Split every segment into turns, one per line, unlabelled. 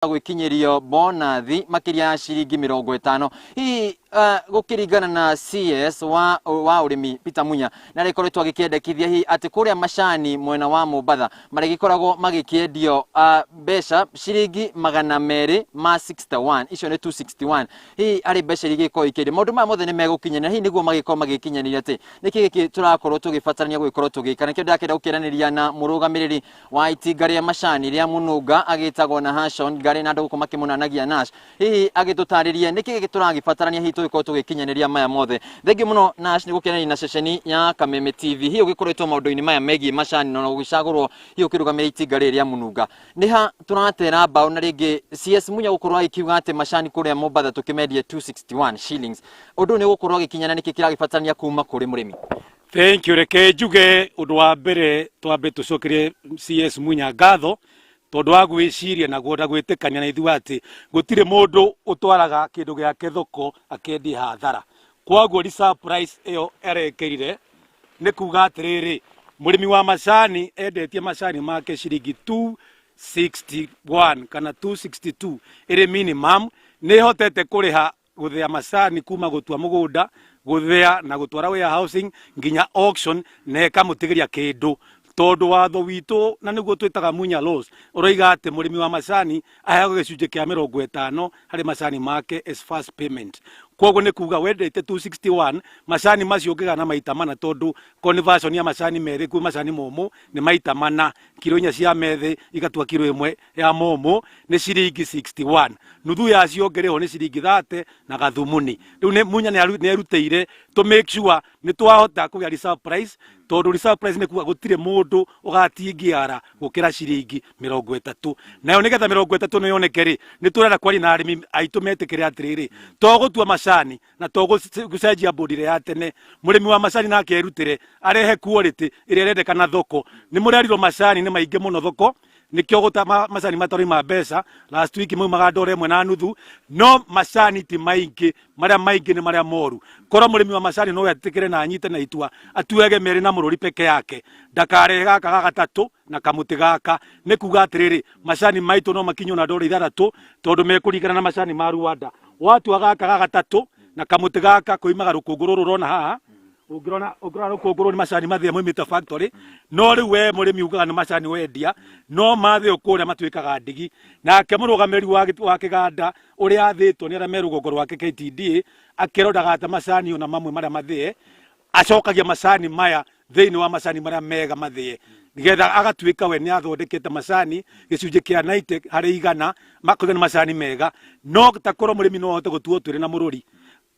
Gwĩkinyĩrio bonathi makĩria ya ciringi 50 hihi gũkĩringana na CS wa ũrĩmi Peter Munya na rĩkoretwo agĩkĩendekithia hihi atĩ kũrĩa macani mwena wa Mombatha marĩgĩkoragwo magĩkĩendio mbeca ciringi 261, icio nĩ 261, hihi harĩ mbeca iria igĩkorwo ikĩendio. Maũndũ maya mothe nĩ megũkinyanĩra hihi nĩguo magĩkorwo magĩkinyanĩria atĩ nĩkĩ gĩkĩ tũrakorwo tũgĩbatarania gũgĩkorwo tũgĩka? Nĩkĩo ndĩrakĩenda gũkĩaranĩria na mũrũgamĩrĩri wa itinga rĩa macani rĩa Mũnunga agĩtagwo na Hashon Ngari na andũ gũkũ makĩmũnanagia Nash, hihi agĩtũtarĩrie nĩkĩ gĩkĩ tũragĩbatarania hihi tũgĩkorwo tũgĩkinyanĩria maya mothe. Thengiũ mũno Nash nĩ gũkĩaranĩria na ceceni ya Kameme TV. Hihi ũgĩkoretwo maũndũ-inĩ maya megiĩ macani na gũgĩcagũrwo hihi ũkĩrũgamĩrĩra itinga rĩrĩ rĩa Mũnunga, nĩ ha tũratera mbaũ na rĩngĩ CS Munya gũkorwo agĩkiuga atĩ macani kũrĩa Mombatha tũkĩmendie 261 shillings, ũndũ nĩ ũgũkorwo agĩkinyana? Nĩkĩ kĩragĩbatarania kuma kũrĩ mũrĩmi?
Thank you. Reke njuge ũndũ wa mbere, twambe tũcokerie CS Munya ngatho tondũ wa gwĩciria na gwenda gwĩtĩkania na ithuĩ atĩ gũtirĩ mũndũ ũtwaraga kĩndũ gĩake thoko akendia hathara. Koguo reserve price ĩyo arekĩrire nĩ kuga atĩrĩrĩ, mũrĩmi wa macani endetie macani make ciringi 261 kana 262 ĩrĩ minimum, nĩ ĩhotete kũrĩha gũthĩa macani kuma gũtua mũgũnda, gũthĩa na gũtwara warehousing nginya auction, na ĩkamũtigĩria kĩndũ, tondũ watho witũ, na nĩguo twĩtaga Munya Laws, ũroiga atĩ mũrĩmi wa macani aheagwo gĩcunjĩ kĩa 50 harĩ macani make as first payment. Koguo nĩ kuga wendete 261, macani macio ũngĩgana maita mana, tondũ conversion ya macani methĩ kwĩ macani momũ nĩ maita mana, kiro 4 cia methĩ igatua kiro 1 ya momũ, nĩ ciringi 61, nuthu yacio ũngĩrĩhwo nĩ ciringi 30 na gathumuni. Rĩu nĩ Munya nĩ erutĩire to make sure nĩ twahota kũgĩa reserve price, tondũ reserve price nĩ kuga gũtirĩ mũndũ ũgatingiara gũkĩra ciringi 30. Nayo nĩgetha 30 nĩ yoneke rĩ, nĩ tũrenda kwaria na arĩmi aitũ metĩkĩre atĩrĩrĩ, to gũtua macani na to gũcenjia bodi ĩrĩa ya tene, mũrĩmi wa macani nake erutĩre arehe quality ĩrĩa ĩrendekana thoko. Nĩ mũrerirwo macani nĩ maingĩ mũno thoko, nĩkĩo gũta macani matarauma mbeca. Last week maumaga ndora 1.5, no macani ti maingĩ, marĩa maingĩ nĩ marĩa moru. Korwo mũrĩmi wa macani no etĩkĩre na anyite na itua atuage merĩ na mũrũri peke yake, ndakarehe gaka ga gatatũ na kamũtĩ gaka, nĩ kuga atĩrĩrĩ, macani maitũ no makinywo na ndora 6, tondũ mekũringana na macani ma Rwanda. Watua gaka ga gatatũ na kamũtĩ gaka, koimaga rũkũngũ rũrũ ũrona haha. Ũngĩrona rũkũngũ rũrũ nĩ macani mathĩe moimĩte factory, no rĩu we mũrĩmi ugaga nĩ macani wendia, no mathĩo kũrĩa matuĩkaga ndigi. Nake mũrũgamĩrĩri wa kĩganda ũrĩa athĩtwo nĩ arĩa me rũgongo rwake KTDA, akerwo ndagate macani ona mamwe marĩa mathĩe, acokagia macani maya thĩinĩ wa macani marĩa mega mathĩe, nĩgetha agatuĩka we nĩ athondekete macani gĩcunjĩ kĩa 90 harĩ igana makoiga nĩ macani mega. No takorwo mũrĩmi no ahote gũtuo twĩrĩ na mũrũri,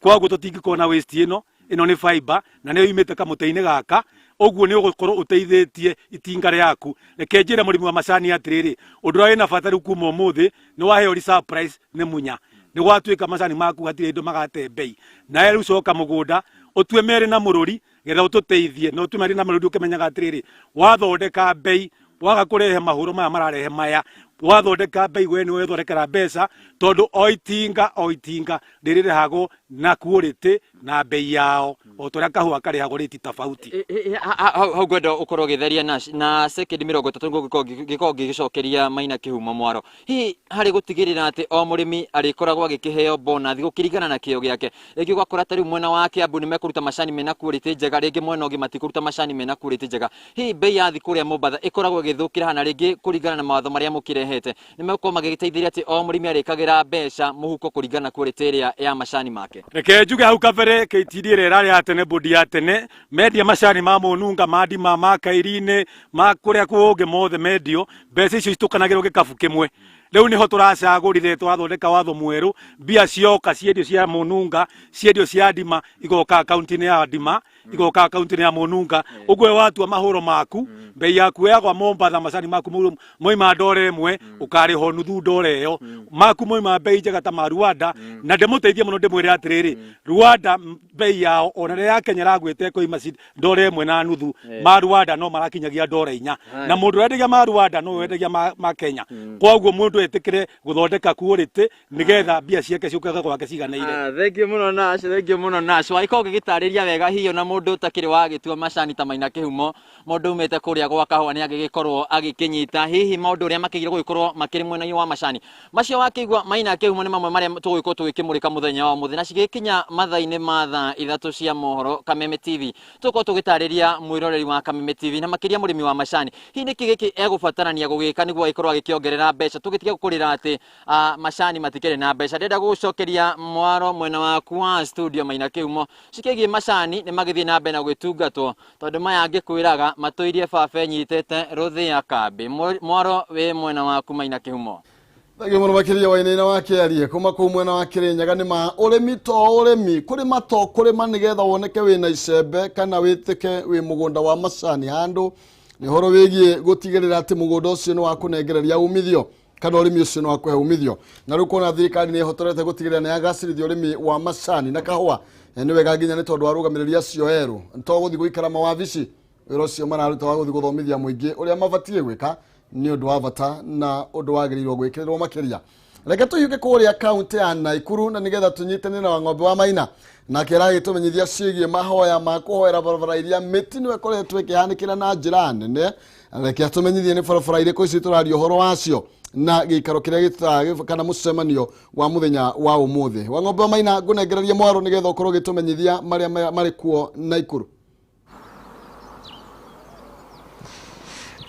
koguo tũtingĩkorwo na waste. Ĩno nĩ fiber na nĩyo yumĩte kamũtĩ-inĩ gaka, ũguo nĩ ũgũkorwo ũteithĩtie itinga rĩaku. Reke njĩre mũrĩmi wa macani atĩrĩrĩ, ũndũ ũrĩa wĩna bata rĩu kuma ũmũthĩ nĩ waheo reserve price nĩ Munya, nĩ gwatuĩka macani maku hatirĩ hĩndĩ magate mbei. Nawe rĩu coka mũgũnda ũtue merĩ na mũrũri getha ũtũteithie, na ũtue merĩ na mũrũri ũkĩmenyaga atĩrĩrĩ, wathondeka mbei, waga kũrehe mahũro maya mararehe maya, wathondeka mbei we nĩ wethondekera mbeca, tondũ o itinga o itinga rĩrĩrĩhagwo na quality na mbei yao, o ta ũrĩa kahũa karĩhagwo rĩti tofauti.
Hau ngwenda ũkorwo ũgĩtheria na sekendi 30 nĩguo ngĩkorwo ngĩgĩcokeria Maina Kĩhumo mwaro, hihi harĩ gũtigĩrĩra atĩ o mũrĩmi arĩkoragwo agĩkĩheo bonathi gũkĩringana na kĩo gĩake. Rĩngĩ ũgakora ta rĩu mwena wa Kiambu nĩ mekũruta macani mena quality njega, rĩngĩ mwena ũngĩ matikũruta macani mena quality njega. Hihi mbei ya thĩ kũrĩa Mombatha ĩkoragwo ĩgĩthũkĩra hana? Rĩngĩ kũringana na mawatho marĩa mũkĩrehete, nĩ megũkorwo magĩgĩteithĩrĩria atĩ o mũrĩmi arĩkagĩra mbeca mũhuko kũringana na quality ĩrĩa ya macani make?
Reke njuge hau kabere, KTD ĩrĩa ĩrarĩ ya tene, bodi ya tene, mendia macani ma mũnunga, ma ndima, ma kairi-inĩ, ma kũrĩa kũngĩ mothe mendio, mbeca icio citukanagĩrwo gĩkabu kĩmwe. Rĩu nĩho tũracagũrire, twathondeka watho mwerũ, mbia cioka ciendio cia mũnunga, ciendio cia ndima, igoka akaunti-inĩ ya ndima, igoka akaunti-inĩ ya mũnunga. Ũguo we watua mahũro maku, mbei yaku yagwa Mombatha, macani maku moima ndora 1, ũkarĩhwo nuthu ndora ĩyo. Maku moima mbei njega ta ma Rwanda, na ndĩmũteithie mũno, ndĩmwĩre atĩrĩrĩ, Rwanda mbei yao ona rĩrĩa ya Kenya ĩragwĩte ĩkoima ndora 1.5, ma Rwanda no marakinyagia ndora 4, na mũndũ ũrendagia ma Rwanda no wendagia ma Kenya. Koguo mũndũ etĩkĩre gũthondeka quality nĩgetha mbia ciake ciũkaga gwake ciganaire.
Ah, thank you mũno Nash, thank you mũno Nash. Wagĩkorwo ũgĩgĩtarĩria wega hihi ona. Mundu utakiri wagitua macani ta Maina Kihumo, mundu umite kuria gwa kahua ni agigikorwo agikinyita hihi maundu uria makigire gugikorwo makiri mwena-ini wa macani macio. Wakigua Maina Kihumo ni mamwe maria tugugikorwo tugikimurika muthenya wa muthi na cigikinya mathaa-ini ma thaa 3 cia mohoro Kameme TV. Tugukorwo tugitariria mwiroreri wa Kameme TV na makiria murimi wa macani hihi niki giki egubatarania gugika niguo agikorwo agikiongerera mbeca, tugitige gukurira ati macani matikire na mbeca. Ndenda gugucokeria mwaro mwena waku wa studio Maina Kihumo cikigie macani ni magithie na mbere na gwitungatwo tondu maya ngikwiraga matuirie baba enyitite ruthia kambi. Mwaro wi mwena waku Maina Kihumo.
Thengio muno makiria wainaina wa kiarie kuma kuu mwena wa Kirinyaga. Ni ma urimi to urimi kurima to kurima nigetha woneke wina icembe kana witike wi mugunda wa macani handu ni horo wigie gutigirira ati mugunda ucio ni wa kunengereria umithio kana urimi ucio ni wa kuhe umithio. Na riu kuona thirikari ni ihotorete gutigirira ni yagacirithia urimi wa macani na kahua ni wega nginya ni tondu arugamiriri acio eru to guthi guikara mawabici wira ucio mararuta wa guthi guthomithia muingi uria mabatie gwika ni undu wa bata na undu wagiriirwo gwikirirwo makiria. Reke tuhiuke kuria kaunti ya Nakuru na nigetha tunyitane na Wang'ombe wa Maina nake aragitumenyithia ciĩgiĩ mahoya ma kũhoera barabara iria mĩtino ĩkoretwo ĩkĩhanĩkĩra na njĩra nene. Reke atũmenyithie nĩ barabara irĩkũ ici tũraria ũhoro wacio na gĩikaro kĩrĩa gĩtũraga kana mũcemanio wa mũthenya wa ũmũthĩ. Wang'ombe wa Maina, ngũnengereria mwaro nĩgetha ũkorwo ũgĩtũmenyithia marĩa marĩ kuo Nakuru.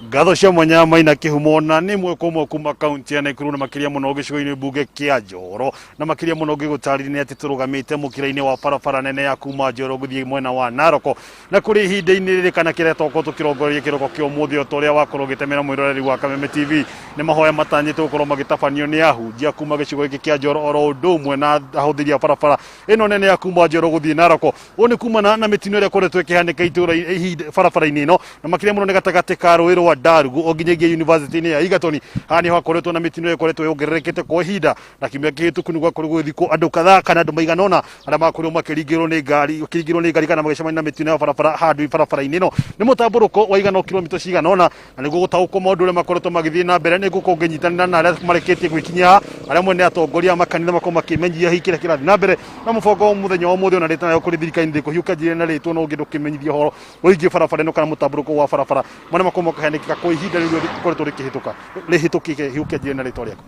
Ngatho cia mwanya Maina Kihumo na nĩ mweko ũmwe kuma kaunti ya Nakuru na makiria muno gĩcigo-inĩ mbunge kĩa Njoro na makiria muno ngĩgũtarĩria nĩ atĩ tũrũgamĩte mũkĩra-inĩ wa barabara nene ya kuma Njoro gũthiĩ mwena wa Naroko na kũrĩ ihinda-inĩ rĩrĩ kana kĩrĩa tokorwo tũkĩrongoreria kĩroko kĩa ũmũthĩ o ta ũrĩa wakorwo ũgĩtemera mwĩroreri wa Kameme TV nĩ mahoya matanyĩtwo gũkorwo magĩtabanio nĩ ahunjia kuma gĩcigo gĩkĩ kĩa Njoro oro ũndũ ũmwe na ahũthĩri a barabara ĩno nene ya kuma Njoro gũthiĩ Naroko. Ũũ nĩ kumana na mĩtino ĩrĩa ĩkoretwo ĩkĩhanĩka itũũra barabara-inĩ ĩno na makĩria mũno nĩ gatagatĩ ka rũĩ rwa Ndarugu o nginyagia university-inĩ ya Egerton. Haha nĩho hakoretwo na mĩtino ĩkoretwo yongererekete kwa ihinda na kiumia kĩhĩtũku nĩ gwakorirwo gũgĩthikwo andũ kadhaa kana andũ maigana ũna arĩa makorirwo makĩringĩrwo nĩ ngari makĩringĩrwo nĩ ngari kana magĩcemania na mĩtino ya barabara handũ barabara-inĩ ĩno. Nĩ mũtambũrũko waigana o kilomita cigana ũna na nĩguo gũtaũkwo maũndũ ũrĩa makoretwo magĩthiĩ na mbere nĩngũkorwo ngĩnyitanĩra na arĩa marĩkĩtie gwĩkinyia haha arĩa amwe nĩ atongoria a makanitha makorwo makĩmenyithia hihi kĩrĩa kĩrathiĩ na mbere na mũbango wa mũthenya wa ũmũthĩ ona rĩtana rĩao kũrĩ thirikari ndĩkũhiũka njĩre na rĩtwa no ũngĩ ndũkĩmenyithia ũhoro wĩgiĩ barabara ĩno kana mũtambũrũko wa barabara marĩa makorwo makahanĩkĩka kwa ihinda rĩu rĩkoretwo rĩkĩhĩtũka rĩhĩtũkĩte. Hiũka njĩre na rĩtwa rĩaku.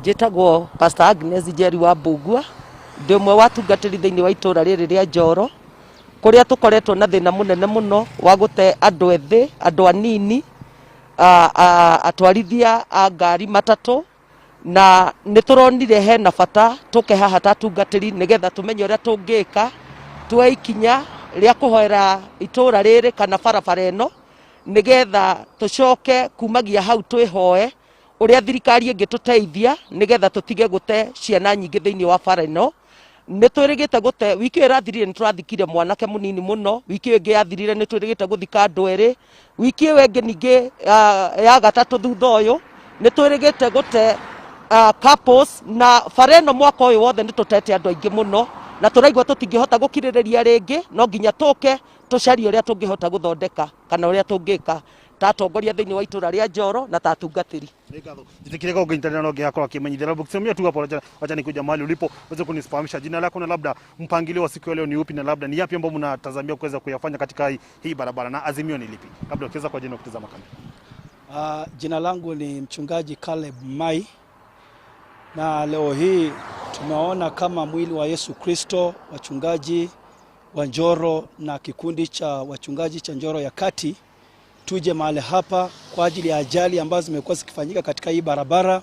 Njĩtagwo Pastor Agnes Njeri wa Mbugua, ndĩ ũmwe wa atungatĩri thĩinĩ wa itũũra rĩrĩ rĩa Njoro kũrĩa tũkoretwo na thĩna mũnene mũno wa gũte andũ ethĩ, andũ anini, atwarithia a ngari matatũ, na nĩ tũronire hena bata tũke haha ta atungatĩri nĩgetha tũmenye ũrĩa tũngĩka tuoe ikinya rĩa kũhoera itũũra rĩrĩ kana barabara ĩno nĩgetha tũcoke kumagia hau twĩhoe ũrĩa thirikari ĩngĩtũteithia nĩgetha tũtige gũte ciana nyingĩ thĩinĩ wa bara ĩno. Nĩ twĩrĩgĩte gũte wiki ĩyo ĩrathirire nĩ tũrathikire mwanake mũnini mũno, wiki ĩyo ĩngĩ yathirire nĩ twĩrĩgĩte gũthika andũ erĩ, wiki ĩyo ĩngĩ ningĩ ya gatatũ thutha ũyũ nĩ twĩrĩgĩte gũte couples na bara ĩno mwaka ũyũ wothe nĩ tũtete andũ aingĩ mũno na tũraigua tũtingĩhota gũkirĩrĩria rĩngĩ, no nginya tũke tũcarie ũrĩa tũngĩhota gũthondeka kana ũrĩa tũngĩka ta atongoria thĩinĩ wa itũũra rĩa Njoro na ta atungatĩri.
Jitikire kwa kuinternet na yako akimenyithia labda kusimamia tu hapo, wacha nikuja mahali ulipo uweze kunifahamisha jina lako na labda mpangilio wa siku ya leo ni upi na labda ni yapi ambayo mnatazamia kuweza kuyafanya katika hii barabara na azimio ni lipi, kabla ukiweza kwa jina kutazama kamera.
Jina langu ni mchungaji Caleb Mai, na leo hii tumeona kama mwili wa Yesu Kristo wachungaji wa Njoro na kikundi cha wachungaji cha Njoro ya Kati tuje mahali hapa kwa ajili ya ajali ambazo zimekuwa zikifanyika katika hii barabara,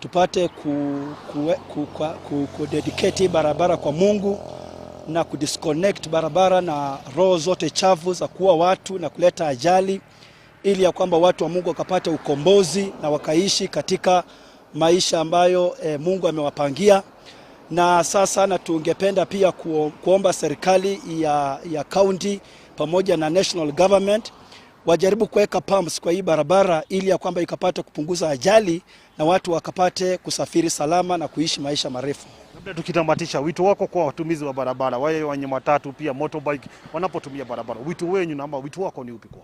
tupate ku dedicate hii barabara kwa Mungu na ku disconnect barabara na roho zote chafu za kuua watu na kuleta ajali, ili ya kwamba watu wa Mungu wakapate ukombozi na wakaishi katika maisha ambayo Mungu amewapangia. Na sasa na tungependa pia kuomba serikali ya county pamoja na national government wajaribu kuweka pumps kwa hii barabara ili ya kwamba ikapate kupunguza ajali na watu wakapate kusafiri salama na kuishi maisha marefu.
Labda tukitamatisha, wito wako kwa watumizi wa barabara, wale wenye matatu pia motorbike wanapotumia barabara, wito wenyu na ama wito wako ni upi kwa?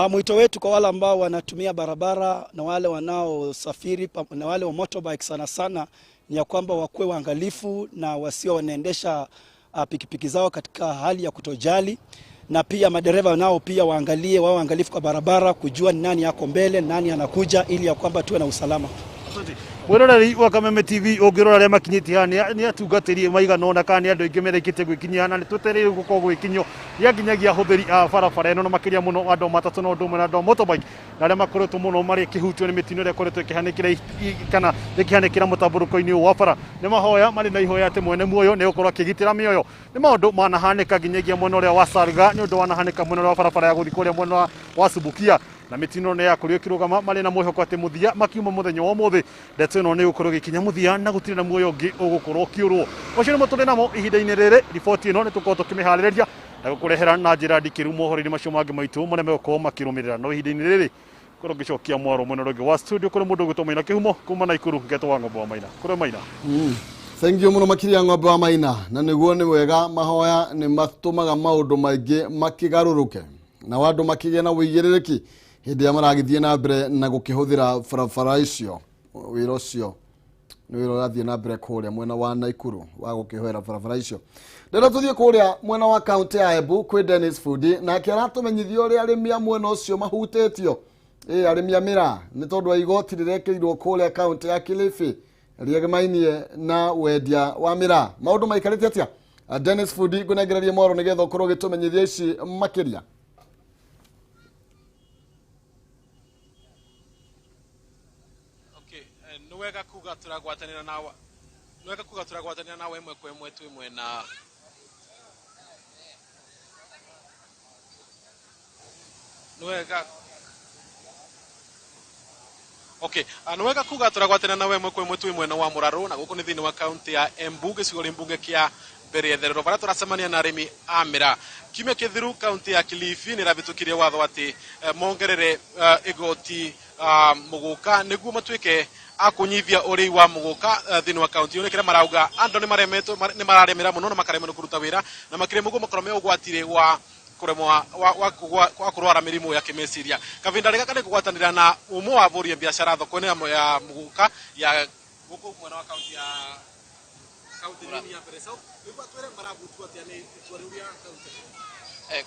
Mwito wetu kwa wale ambao wanatumia barabara na wale wanaosafiri na wale wa motorbike sana sana ni ya kwamba wakuwe waangalifu na wasio wanaendesha pikipiki zao katika hali ya kutojali, na pia madereva nao pia waangalie, wao waangalifu kwa barabara, kujua ni nani yako mbele, nani anakuja, ili ya kwamba tuwe na usalama.
Mwiroreri wa Kameme TV, ũngĩrora arĩa makinyĩtie haha nĩ atungatĩri maigana ũna kana nĩ andũ aingĩ merĩkĩtie gwĩkinyia, na nĩ twetereire gũkorwo gwĩkinyio ya nginyagia ahũthĩri a barabara ĩno, na makĩria mũno andũ a matatũ na ũndũ ũmwe na andũ a motorbike, na arĩa makoretwo mũno marĩ kĩhutio nĩ mĩtino ĩrĩa ĩkoretwo ĩkĩhanĩkĩra kana ĩkĩhanĩkĩra mũtambũrũko-inĩ ũyũ wa bara. Nĩ mahoya marĩ na ihoya atĩ mwene muoyo nĩ gũkorwo akĩgitĩra mĩoyo. Nĩ maũndũ manahanĩka nginyagia mwena ũrĩa wa Salga, nĩ ũndũ wanahanĩka mwena ũrĩa wa barabara ya gũthiĩ kũrĩa mwena wa Subukia, na mĩtino nĩ yakorirwo ĩkĩrũgama marĩ na mwĩhoko atĩ mũthia makiuma mũthenya wa ũmũthĩ ndeto ĩno nĩ gũkorwo ĩgĩkinya mũthia na gũtirĩ na muoyo ũngĩ ũgũkorwo ũkĩũrwo. Ũcio nĩmo tũrĩ namo ihinda-inĩ rĩrĩ. Riboti ĩno nĩ tũkorwo tũkĩmĩharĩrĩria na gũkũrehera na njĩra ndikĩru mohoro-inĩ macio mangĩ maitũ marĩa megũkorwo makĩrũmĩrĩra, no ihinda-inĩ rĩrĩ korwo ngĩcokia mwaro mwena ũrĩa ũngĩ wa studio kũrĩ mũndũ ũgwĩtwo Maina Kĩhumo kuma Naikuru, ngetwo wa Ng'ombe wa Maina. Kũrĩ Maina.
Thank you muno makiria Ng'ombe wa Maina, na nĩguo nĩ wega mahoya nĩ matũmaga maũndũ maingĩ makĩgarũrũke na andũ makĩgĩa na ũigĩrĩrĩki hĩndĩ ĩrĩa maragĩthiĩ na mbere na gũkĩhũthĩra barabara icio. Wĩra ũcio nĩ wĩra ũrathiĩ na mbere kũrĩa mwena wa Naikuru wa gũkĩhoera barabara icio. Ndĩrenda tũthiĩ kũrĩa mwena wa kaũntĩ ya Embu kwĩ Dennis Fundi, nake aratũmenyithia ũrĩa arĩmi a mwena ũcio mahutĩtio, arĩmi a mĩraa, nĩ tondũ wa igoti rĩrekĩrirwo kũrĩa kaũntĩ ya Kilifi rĩegemainie na wendia wa mĩraa. Maũndũ maikarĩte atĩa? Dennis Fundi, ngũnengererie mwaro nĩgetha ũkorwo ũgĩtũmenyithia ici makĩria.
Okay, nĩ wega kuga tũragwatanĩra nawe, nĩ wega kuga tũragwatanĩra nawe ĩmwe kwa ĩmwe twĩ mwena nĩ wega. Okay, nĩ wega kuga tũragwatanĩra nawe ĩmwe kwa ĩmwe twĩ mwena wa Mũrarũ, na gũkũ nĩ thĩinĩ wa kaunti ya Embu, gĩcigo rĩ mbunge kĩa Mbere Therero, barĩa tũracemania na arĩmi a mĩraa. Kiumia kĩthiru kaunti ya Kilifi nĩ ĩrahĩtũkirie watho atĩ mongerere igoti mũgũka nĩguo matuĩke a kũnyihia ũrĩi wa mũgũka thĩinĩ wa kaunti ĩyo. Nĩ kĩrĩa marauga andũ nĩ mararemera mũno na makaremwo nĩ kũruta wĩra, na makĩria mũguo makorwo me ũgwati-inĩ wa kũremwo wa kũrwara mĩrimũ ya kĩmeciria. Kahinda gaka nĩ kũgwatanĩra na ũmwe wa ahũri a biacara thoko-inĩ ya mũgũka ya gũkũ mwena wa kaunti ya kaunti nini ya Mbere South, nĩguo atwĩre marabutwo atĩa nĩ itua rĩu rĩa kaunti.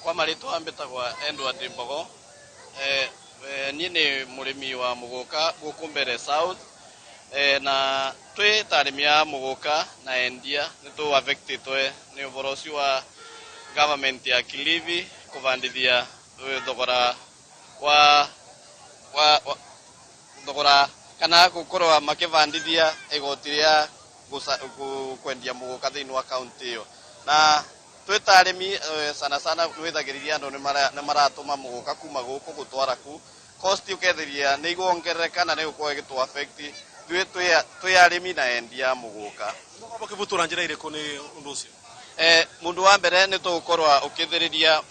Kwa marĩtwa mbĩtagwa Edward Mbogo. Niĩ nĩ mũrĩmi wa mũgũka gũkũ Mbere South, na twĩ ta arĩmi a mũgũka na endia nĩ tũ affectĩtwe nĩ ũhoro ũcio wa government ya Kilifi kũbandithia thogora wa thogora kana gũkorwo makĩbandithia igoti rĩa kwendia mũgũka thĩinĩ wa kaunti ĩyo. Na twĩ ta arĩmi, sana sana wĩthagĩrĩria andũ nĩ maratũma mũgũka kuma gũkũ gũtwara ku, cost ũkethiria nĩ iguongerereka na nĩ gũkorwo ĩgĩtũ affect ithuĩ twĩ arĩmi na endia a mũgũka.
Mũkĩbutura njĩra ĩrĩkũ nĩ ũndũ ũcio?
Mũndũ wa mbere nĩ tũgũkorwo ũkĩthĩrĩria,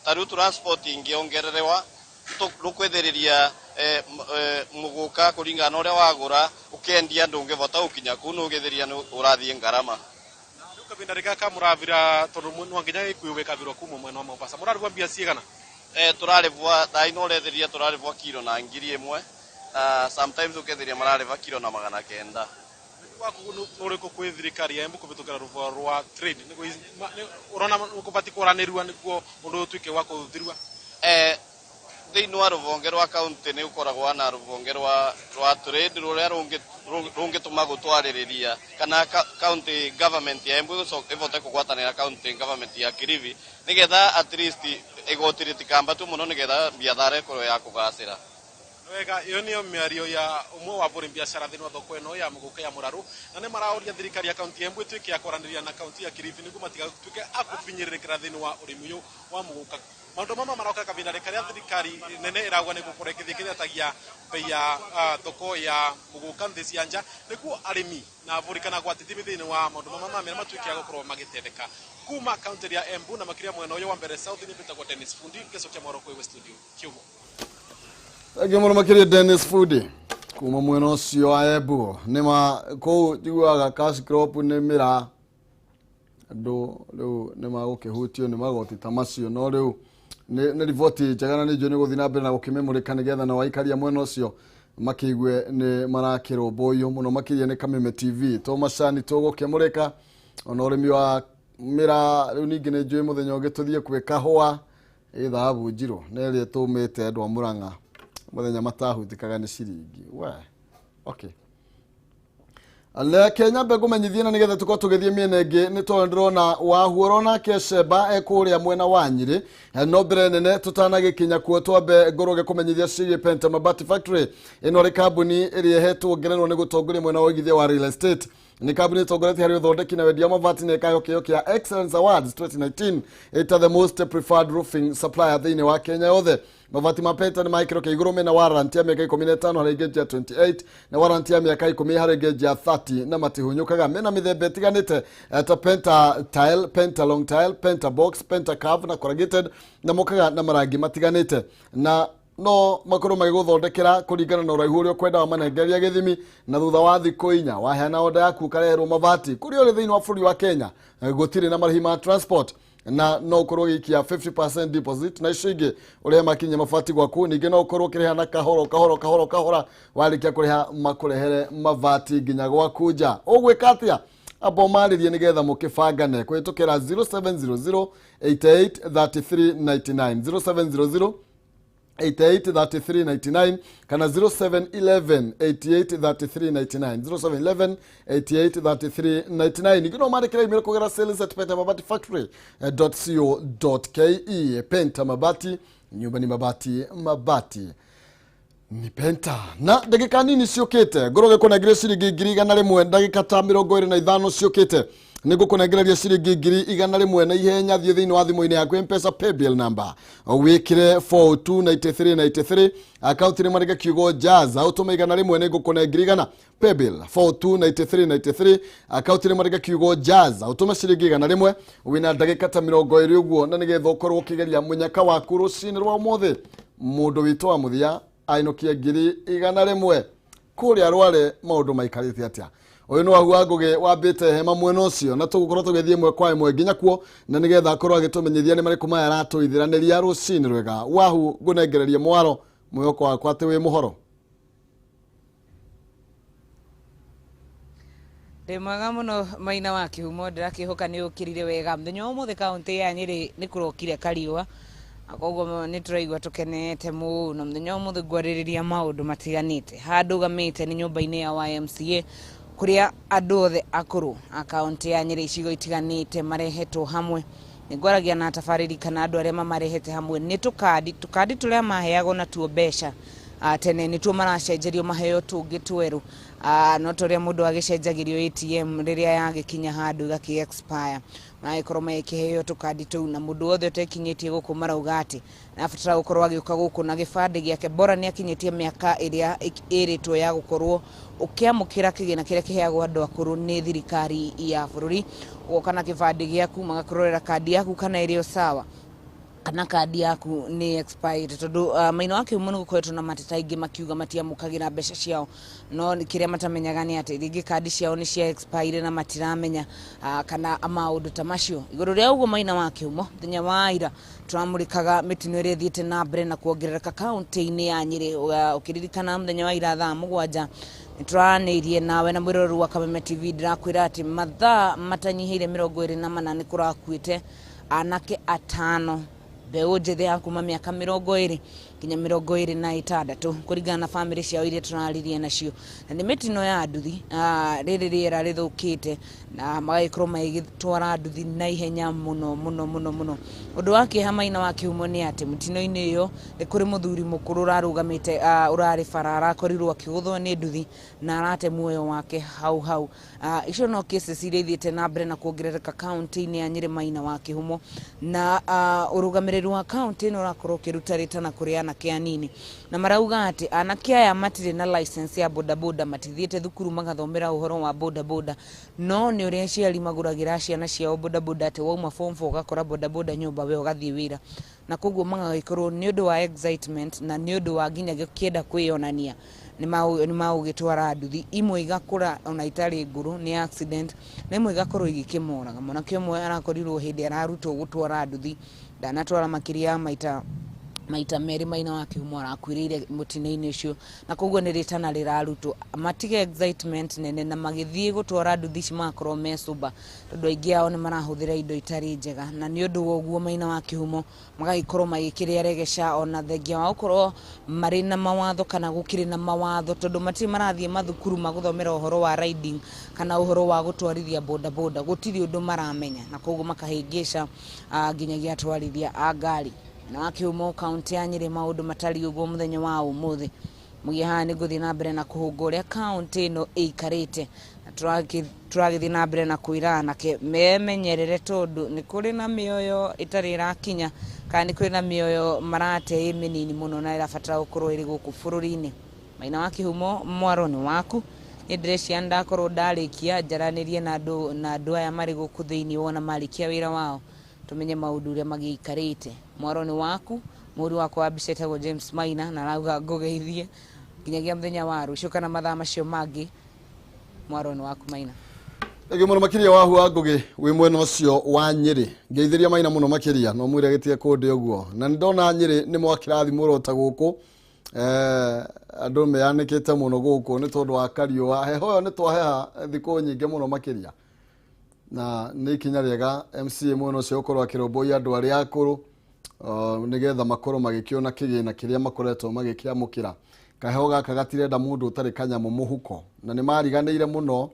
ta rĩu transport ingĩongererewa rũkwĩthĩrĩria mũgũka kũringana na ũrĩa wagũra ũkĩendia ndũngĩbota gũkinya kũu, nĩ ũgĩthĩria nĩ ũrathiĩ ngarama.
Rĩu kahinda gaka mũravira tondũ no nginya gĩkuũ gĩkavirwo kuma mwena wa Mombasa, mũrarĩhwo mbia cigana?
Tũrarĩbwa thaa ino ũrethiria tũrarĩbwa kiro na 1000, na sometimes ũkethiria mararĩba kiro na 900.
Waku nĩ ũrĩkũ kwĩ thirikari ya Embu kũhĩtũkĩra rũhonge rwa trade, ũrona kũbatiĩ kwaranĩrua nĩguo ũndũ ũyũ ũtuĩke wa kũthirua?
Thĩinĩ wa rũhonge rwa kaunti nĩ ũkoragwo na rũhonge rwa trade rũrĩa rũngĩtũma gũtwarĩrĩria kana county government ya Embu ĩvote kũgwatanĩra county government ya Kilifi nĩgetha at least igoti rĩtikambatio mũno nĩgetha biathara ĩkorwo ya kũgacĩra.
Wega, ĩyo nĩyo mĩario ya ũmwe wa ahũri biacara thĩinĩ wa thoko ĩno ya mũgũka ya Mũrarũ, na nĩ maraũria thirikari ya kaunti ya Embu ĩtuĩke ya kwaranĩria na kaunti ya Kilifi nĩguo matigatuĩke a kũbinyĩrĩrĩkĩra thĩinĩ wa ũrĩmi ũyũ wa mũgũka. Maũndũ mama maroka kahinda karĩa thirikari nene ĩrauga nĩ gũkorwo ĩgĩthiĩ ĩkĩretagia bei ya thoko ya mũgũka nthĩ cia nja nĩguo arĩmi na ahũri kana agwati thĩinĩ wa maũndũ mama ma mĩraa matuĩke a gũkorwo magĩtetheka. Kuma kaunti ya Embu na makĩria mwena ũyũ wa Mbere South, nĩ mbĩtagwo Dennis Fundi, ngĩcokia mwaro kwĩ studio Kiugo.
Thank you mũno makĩria Dennis Fundi kuma mwena ũcio wa Embu. Nĩ ma kũu njiguaga cash crop nĩ mĩraa, andũ rĩu nĩ magũkĩhutio nĩ magoti ta macio, no rĩu nĩ riboti njega na nĩ njũĩ nĩ gũthiĩ na mbere na gũkĩmĩmũrĩka nĩgetha nao aikari a mwena ũcio makĩigue nĩ marakĩrũmbũiyo mũno makĩria nĩ Kameme TV. To macani tũgũkĩmũrĩka ona ũrĩmi wa Mĩraa rĩu ningĩ nĩ njũĩ mũthenya ũngĩ tũthiĩ kwĩ kahũa ĩ thahabu njirũ na ĩrĩa ĩtũmĩte andũ a Mũrang'a mũthenya matahutĩkaga nĩ ciringi we. Okay, reke nyambe ngũmenyithie na nĩgetha tũkorwo tũgĩthiĩ mĩena ĩngĩ, nĩ tondũ ndĩrona wahuoro nake Sheba ekũrĩa mwena wa Nyĩrĩ. No mbere nene tũtanagĩkinya kuo, twambe ngorwo ngĩkũmenyithia ciĩgiĩ Penta Mabati Factory. Ĩno nĩ kambuni ĩrĩa ĩhetwo ngerenwa nĩ gũtongoria mwena wa ũigithia wa real estate. Nĩ kambuni ĩtongoretie harĩ ũthondeki na wendia wa mabati na ĩkaheo kĩheo kĩa Excellence Awards 2019 ĩta the most preferred roofing supplier thĩinĩ wa Kenya yothe. Mabati ma Penta nĩ ma gĩkĩro kĩa igũrũ, mena warranty ya mĩaka 15 harĩ gauge ya 28 na warranty ya mĩaka 10 harĩ gauge ya 30, na matihunyũkaga. Mena mĩthemba ĩtiganĩte ta Penta tile, Penta long tile, Penta box, Penta curve na corrugated, na mokaga na marangi matiganĩte, na no makorwo magĩgũthondekera kũringana na ũraihu ũrĩa ũkwenda wamanengereria gĩthimi. Na thutha wa thikũ 4 waheana oda yaku, ũkareherwo mabati kũrĩa ũrĩ thĩinĩ wa bũrũri wa Kenya. Gũtirĩ na marĩhi ma transport, na no ũkorwo ũgĩikia 50% deposit na icio ingĩ ũrĩhe makinya mabati gwaku. Ningĩ no ũkorwo ũkĩrĩha na kahoro kahoro kahoro kahora, warĩkia kũrĩha makũrehere mabati nginya gwaku nja. Ũgwĩka atĩa? Amba ũmarĩrie nĩgetha mũkĩbangane kũhĩtũkĩra 0700 88 33 99, 0700 88 33 99 kana 0711 88 33 99, 0711 88 33 99. Ningĩ no mandĩkĩre email kũgera sales@pentamabatifactory.co.ke. Penta Mabati, nyumba ni mabati, mabati ni Penta. Na ndagĩka nini ciũkĩte ngorwo gĩkũnengeria ciringi 100,000. Ndagĩka ta 25 ciũkĩte nĩ ngũkũnengereria ciringi 100,000 na ihenya. Thiĩ thĩinĩ wa thimũ-inĩ yaku, Mpesa paybill number wĩkĩre 429393, akaunti nĩ mwandĩke kiugo Jazz, ũtũme 100, nĩ ngũkũne 100,000. Paybill 429393, akaunti nĩ mwandĩke kiugo Jazz, ũtũme ciringi 100. Wĩna ndagĩka ta 20 ũguo na nĩgetha ũkorwo ũkĩgeria mũnyaka waku rũcinĩ rwa ũmũthĩ. Mũndũ witũ wa mũthia ainũkie 100,000. Kũrĩa Rware maũndũ maikarĩte atĩa? Ũyũ nĩ Wahua Ngũgĩ wambĩte hema mwena ũcio, na tũgũkorwo tũgĩthiĩ ĩmwe kwa ĩmwe nginya kuo na nĩgetha akorwo agĩtũmenyithia nĩ marĩkũ maya aratũithiranĩria. Rũcinĩ rwega Wahu, ngũnengererie mwaro, mwĩhoko wakwa atĩ wĩ mũhoro.
Ndĩ mwega mũno, Maina wa Kĩhumo. Ndĩrakĩhoka nĩ ũkĩrire wega. Mũthenya wa ũmũthĩ kaũntĩ ya Nyĩrĩ nĩ kũrokire kariũa, na koguo nĩ tũraigua tũkenete mũno. Mũthenya wa ũmũthĩ ngwarĩrĩria maũndũ matiganĩte. Haha ndũgamĩte nĩ nyũmba-inĩ ya YMCA, kũrĩa andũ othe akũrũ a kaũntĩ ya Nyĩrĩ icigo itiganĩte marehetwo hamwe. Nĩ ngwaragia na atabarĩri kana andũ arĩa mamarehete hamwe. Nĩ tũkandi tũkandi tũrĩa maheagwo natuo mbeca tene nĩtuo maracenjerio maheo tũngĩ twerũ. No ta ũrĩa mũndũ agĩcenjagĩrio ATM rĩrĩa yagĩkinya handũ ĩgakĩ expire, magĩkorwo magĩkĩheo tũkandi tũu. Na mũndũ wothe ũtekinyĩtie gũkũ, marauga atĩ nabatara gũkorwo agĩũka gũkũ na gĩbandĩ gĩake, bora nĩ akinyĩtie mĩaka ĩrĩa ĩrĩtwo ya gũkorwo ũkĩamũkĩra kĩgĩna kĩrĩa kĩheagwo andũ akũrũ nĩ thirikari ya bũrũri. Ũgoka na gĩbandĩ gĩaku, magakũrorera kandi yaku kana ĩrĩ o sawa kana kandi yaku nĩ expired, tondũ Maina wa Kĩhumo nĩ gũkoretwo na mateta aingĩ makiuga matiamũkagĩra mbeca ciao, no kĩrĩa matamenyaga nĩ atĩ rĩngĩ kandi ciao nĩ cia expire na matiramenya kana maũndũ ta macio. Igũrũ rĩa ũguo, Maina wa Kĩhumo, mũthenya wa ira tũramũrĩkaga mĩtino ĩrĩa ĩthiĩte na mbere na kuongerereka kaũntĩ-inĩ ya Nyĩrĩ. Ũkĩririkana mũthenya wa ira thaa 7 nĩ tũranĩirie nawe na mwĩroreri wa Kameme TV, ndĩrakwĩra atĩ mathaa matanyihĩire 24 nĩ kũrakuĩte anake atano, mbeũ njĩthĩ ya kuma mĩaka 20 nginya 26, kũringana na bamĩrĩ ciao iria tũraririe nacio. Na nĩ mĩtino ya nduthi, rĩrĩ rĩera rĩthũkĩte na magagĩkorwo magĩtwara nduthi na ihenya mũno mũno mũno mũno. Ũndũ wa kĩeha, Maina wa Kĩhumo, nĩ atĩ mũtino-inĩ ĩyo nĩ kũrĩ mũthuri mũkũrũ ũrarũgamĩte, ũrarĩ bara, arakorirwo akĩgũthwo nĩ nduthi na arate muoyo wake hau hau. Icio no cases iria ithiĩte na mbere na kuongerereka kaunti-inĩ ya Nyĩrĩ, Maina wa Kĩhumo. Na ũrũgamĩrĩri wa kaunti ĩno ũrakorwo ũkĩruta rĩtana kũrĩ anake anini, na marauga atĩ anake aya matirĩ na license ya bodaboda, matithiĩte thukuru magathomera ũhoro wa bodaboda, no nĩ ũrĩa aciari magũragĩra ciana ciao bodaboda, atĩ wauma form 4 ũgakora bodaboda nyũmba, we ũgathiĩ wĩra. Na koguo magagĩkorwo nĩ ũndũ wa excitement na nĩ ũndũ wa nginya gũkĩenda kwĩyonania nĩ magũgĩtwara nduthi imwe, igakũra ona itarĩ ngũrũ nĩ accident, na imwe igakorwo igĩkĩmoraga. Mwanake ũmwe arakorirwo hĩndĩ ararutwo gũtwara nduthi, ndanatwara makĩria ya maita Maita merĩ Maina wa Kĩhumo arakuĩrĩire mũtino-inĩ ũcio, na koguo nĩ rĩtana rĩrarutwo matige excitement nene na magĩthiĩ gũtwara nduthi ici magakorwo me sober, tondũ aingĩ ao nĩ marahũthĩra indo itarĩ njega, na nĩ ũndũ wa ũguo Maina wa Kĩhumo magagĩkorwo magĩkĩrĩa regeca ona thengia wa gũkorwo marĩ na mawatho kana gũkĩrĩ na mawatho, tondũ matirĩ marathiĩ mathukuru magũthomera ũhoro wa riding kana ũhoro wa gũtwarithia bodaboda, gũtirĩ ũndũ maramenya, na koguo makahĩngĩca nginyagia atwarithia a ngari. Na wa Kĩhumo kaunti ya Nyĩrĩ maũndũ matariĩ ũguo mũthenya wa ũmũthĩ. Mũgĩe haha nĩ ngũthiĩ na mbere na kũhũnga ũrĩa kaunti ĩno ĩikarĩte, na tũragĩthiĩ na mbere na kwĩra anake memenyerere, tondũ nĩ kũrĩ na mĩoyo ĩtarĩ ĩrakinya kana nĩ kũrĩ na mĩoyo marate ĩ mĩnini mũno na ĩrabatara gũkorwo ĩrĩ gũkũ bũrũri-inĩ. Maina wa Kĩhumo, mwaro nĩ waku. Niĩ ndĩreciria ndakorwo ndarĩkia njaranĩrie na andũ aya marĩ gũkũ thĩinĩ wona marĩkia wĩra wao, tũmenye maũndũ ũrĩa magĩikarĩte. Mwaro nĩ waku. Mũhũri wakwa wa mbica etagwo James Maina na arauga ngũgeithie nginyagia mũthenya wa rũciũ kana mathaa macio mangĩ. Mwaro nĩ waku Maina.
Thengiũ mũno makĩria wahu wa Ngũgĩ wĩ mwena ũcio wa Nyĩrĩ. Ngeithĩria Maina mũno makĩria no mwĩre gĩtige kũndĩ ũguo. Na nĩ ndona Nyĩrĩ nĩ mwakĩrathi mũrota gũkũ. Andũ meyanĩkĩte mũno gũkũ nĩ tondũ wa kariũa. Heho ĩyo nĩ twaheha thikũ nyingĩ mũno makĩria. Na nĩ ikinya rĩega MCA mwena ũcio gũkorwo akĩrũmbũiya andũ arĩa akũrũ nĩgetha makorwo magĩkĩona kĩgĩna kĩrĩa makoretwo magĩkĩamũkĩra. Kaheho gaka gatirenda mũndũ ũtarĩ kanyamũ mũhuko na nĩ mariganĩire mũno,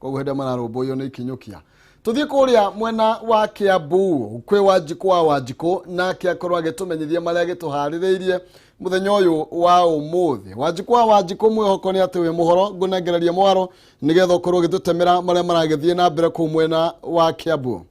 koguo hĩndĩ mararũmbũiyo nĩ ikinyũkia. Tũthiĩ kũrĩa mwena wa Kiambu kwĩ Wanjikũ wa Wanjikũ, nake akorwo agĩtũmenyithia marĩa agĩtũharĩrĩirie mũthenya ũyũ wa ũmũthĩ. Wanjikũ wa Wanjikũ, mwĩhoko nĩ atĩ wĩ mũhoro, ngũnengereria mwaro nĩgetha ũkorwo ũgĩtũtemera marĩa maragĩthiĩ na mbere kũu mwena wa Kiambu.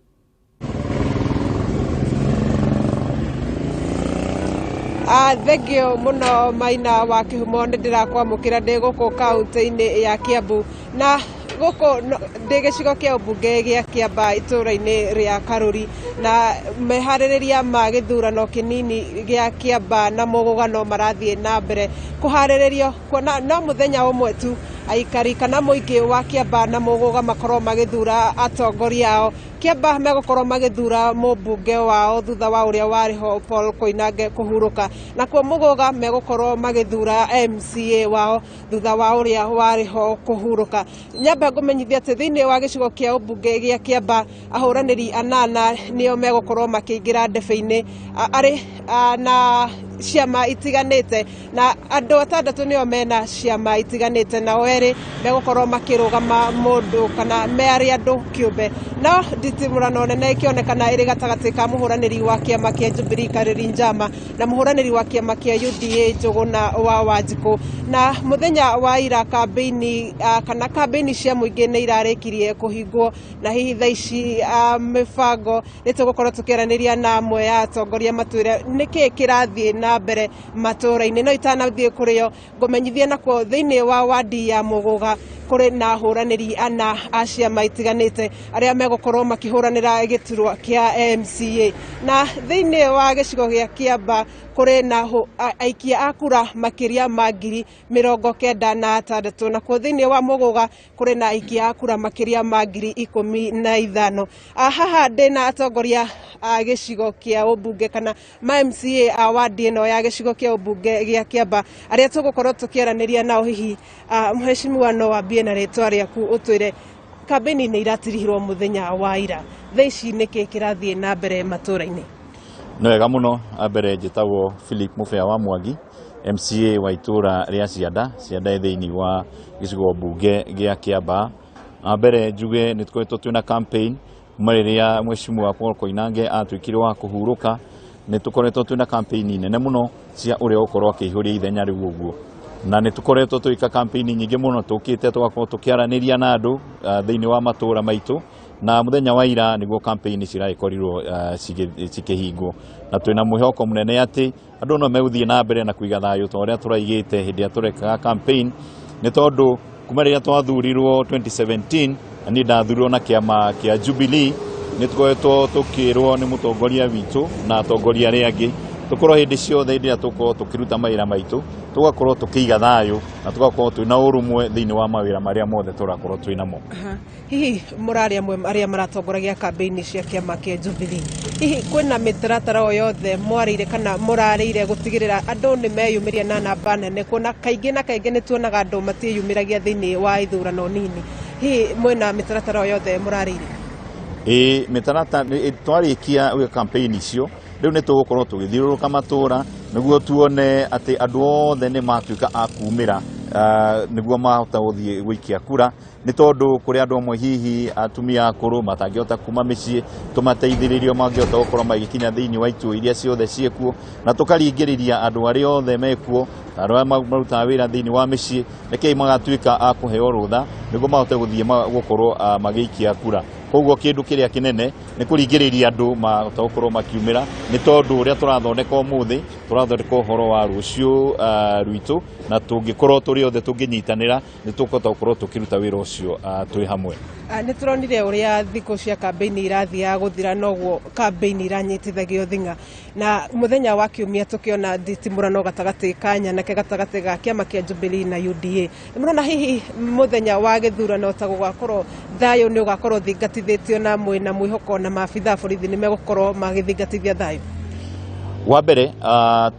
Thengio mũno Maina wa Kĩhumo, nĩ ndĩrakwamũkĩra ndĩ gũkũ kaunti-inĩ ya Kiambu, na gũkũ ndĩ gĩcigo kĩa ũmbunge gĩa Kĩamba itũũra-inĩ rĩa Karũri, na meharĩrĩria ma gĩthurano kĩnini gĩa Kĩamba na mũgũgano marathiĩ na mbere kũharĩrĩrio, kuona no mũthenya ũmwe tu aikari kana mũingĩ wa Kĩamba na mũgũga makorwo magĩthura atongoria ao. Kĩamba megũkorwo magĩthura mũmbunge wao thutha wa ũrĩa warĩ ho Paul Koinange kũhurũka, nakuo mũgũga megũkorwo magĩthura MCA wao thutha wa ũrĩa warĩ ho kũhurũka. Nyambe ngũmenyithia atĩ thĩinĩ wa gĩcigo kĩa ũmbunge gĩa Kĩamba ahũranĩri anana nĩo megũkorwo makĩingĩra ndebe-inĩ arĩ na ciama itiganĩte, na andũ atandatũ nĩo mena ciama itiganĩte, nao erĩ megũkorwo makĩrũgama mũndũ kana me arĩ andũ kĩũmbe. No nditimũrano nene ĩkĩonekana ĩrĩ gatagatĩ ka mũhũranĩri wa kĩama kĩa Jubilee Karĩri Njama na mũhũranĩri wa kĩama kĩa UDA Njũgũna wa Wanjikũ. Na mũthenya wa ira kambĩini kana kambĩini cia mũingĩ nĩ irarĩkirie kũhingwo, na hihi thaa ici mĩbango nĩ tũgũkorwo tũkĩaranĩria na amwe ya atongoria matwĩre nĩkĩĩ kĩrathiĩ na mbere matũũra-inĩ. No itanathiĩ kũrĩo ngũmenyithie nakuo thĩinĩ wa wadi ya Mũgũga kũrĩ na ahũranĩri ana a ciama itiganĩte arĩa megũkorwo makĩhũranĩra gĩturwa kĩa MCA. Na thĩinĩ wa gĩcigo gĩa Kĩamba kũrĩ na aikia a kura makĩria ma 96,000, nakuo thĩinĩ wa Mũgũga kũrĩ na aikia a kura makĩria ma 15,000. Haha ndĩna atongoria a gĩcigo kĩa ũmbunge kana ma MCA a wadi ĩno ya gĩcigo kĩa ũmbunge gĩa Kĩamba arĩa tũgũkorwo tũkĩaranĩria nao. Hihi mheshimiwa, no wambie na rĩtwa rĩaku ũtwĩre kambĩini nĩ iratirihirwo mũthenya wa ira, thaa ici nĩkĩ kĩrathiĩ na mbere matũũra-inĩ?
Nĩ wega mũno. Mbere njĩtagwo Philip Mũbea wa Mwangi, MCA wa itũũra rĩa Cianda. Cianda ĩ thĩinĩ wa gĩcigo mbunge gĩa Kĩamba. Mbere njuge nĩ tũkoretwo twĩna campaign kuma rĩrĩa mheshimiwa Paul Koinange atuĩkire wa kũhurũka. Nĩ tũkoretwo twĩna campaign nene mũno cia ũrĩa ũgũkorwo akĩihũria ithenya rĩu ũguo, na nĩ tũkoretwo tũgĩka campaign nyingĩ mũno, tũkĩte tũgakorwo tũkĩaranĩria na andũ thĩinĩ wa matũũra maitũ, na mũthenya wa ira nĩguo campaign ciragĩkorirwo cikĩhingwo, na twĩna mwĩhoko mũnene atĩ andũ no megũthiĩ na mbere na kũiga thayũ ta ũrĩa tũraigĩte hĩndĩ ĩrĩa tũrekaga campaign, nĩ tondũ kuma rĩrĩa twathurirwo 2017 na niĩ ndathurirwo na kĩama kĩa Jubilee, nĩ tũkoretwo tũkĩrwo nĩ mũtongoria witũ na atongoria arĩa angĩ Tũkorwo hĩndĩ ciothe hĩndĩ ĩrĩa tũkorwo tũkĩruta mawĩra maitũ, tũgakorwo tũkĩiga thayũ na tũgakorwo twĩna ũrũmwe thĩinĩ wa mawĩra marĩa mothe tũrakorwo twĩ namo.
Hihi mũrarĩ amwe arĩa maratongoragia kambĩini cia kĩama kĩa Jubilee, hihi kwĩna mĩtaratara o yothe mwarĩire kana mũrarĩire gũtigĩrĩra andũ nĩ meyumĩria na namba nene, kuona kaingĩ na kaingĩ nĩ tuonaga andũ matiĩyumĩragia thĩinĩ wa ithurano nini? Hihi mwĩna mĩtaratara o yothe mũrarĩire?
Ĩĩ, mĩtaratara twarĩkia gwĩka campaign icio, rĩu nĩ tũgũkorwo tũgĩthiũrũrũka matũra nĩguo tuone atĩ andũ othe nĩ matuĩka a kumĩra, nĩguo mahota gũthiĩ gũikia kura, nĩ tondũ kũrĩ andũ amwe hihi atumia akũrũ matangĩhota kuma mĩciĩ, tũmateithĩrĩrio mangĩhota gũkorwo magĩkinya thĩinĩ wa ituo iria ciothe ciĩkuo, na tũkaringĩrĩria andũ arĩa othe mekuo, andũ arĩa marutaga wĩra thĩinĩ wa mĩciĩ, rekei magatuĩka a kũheo rũtha nĩguo mahote gũthiĩ gũkorwo magĩikia kura. Koguo kĩndũ kĩrĩa kĩnene nĩ kũringĩrĩria andũ mahota gũkorwo makiumĩra, nĩ tondũ ũrĩa tũrathondeka ũmũthĩ tũrathondeka ũhoro wa rũciũ rwitũ, na tũngĩkorwo tũrĩ othe tũngĩnyitanĩra nĩ tũkũhota gũkorwo tũkĩruta wĩra ũcio twĩ hamwe.
Nĩ tũronire ũrĩa thikũ cia kambĩini irathiaga gũthira, noguo kambĩini iranyitithagio thing'a, na mũthenya wa kiumia tũkĩona nditimũrano gatagatĩ ka nyanake gatagatĩ ga kĩama kĩa Jubilee na UDA. Nĩ mũrona hihi mũthenya wa gĩthurano ta gũgakorwo thayũ nĩ ũgakorwo thingatithĩtio na mwĩna mwĩhoko na maabitha a borithi nĩ megũkorwo magĩthingatithia thayũ?
Wa mbere,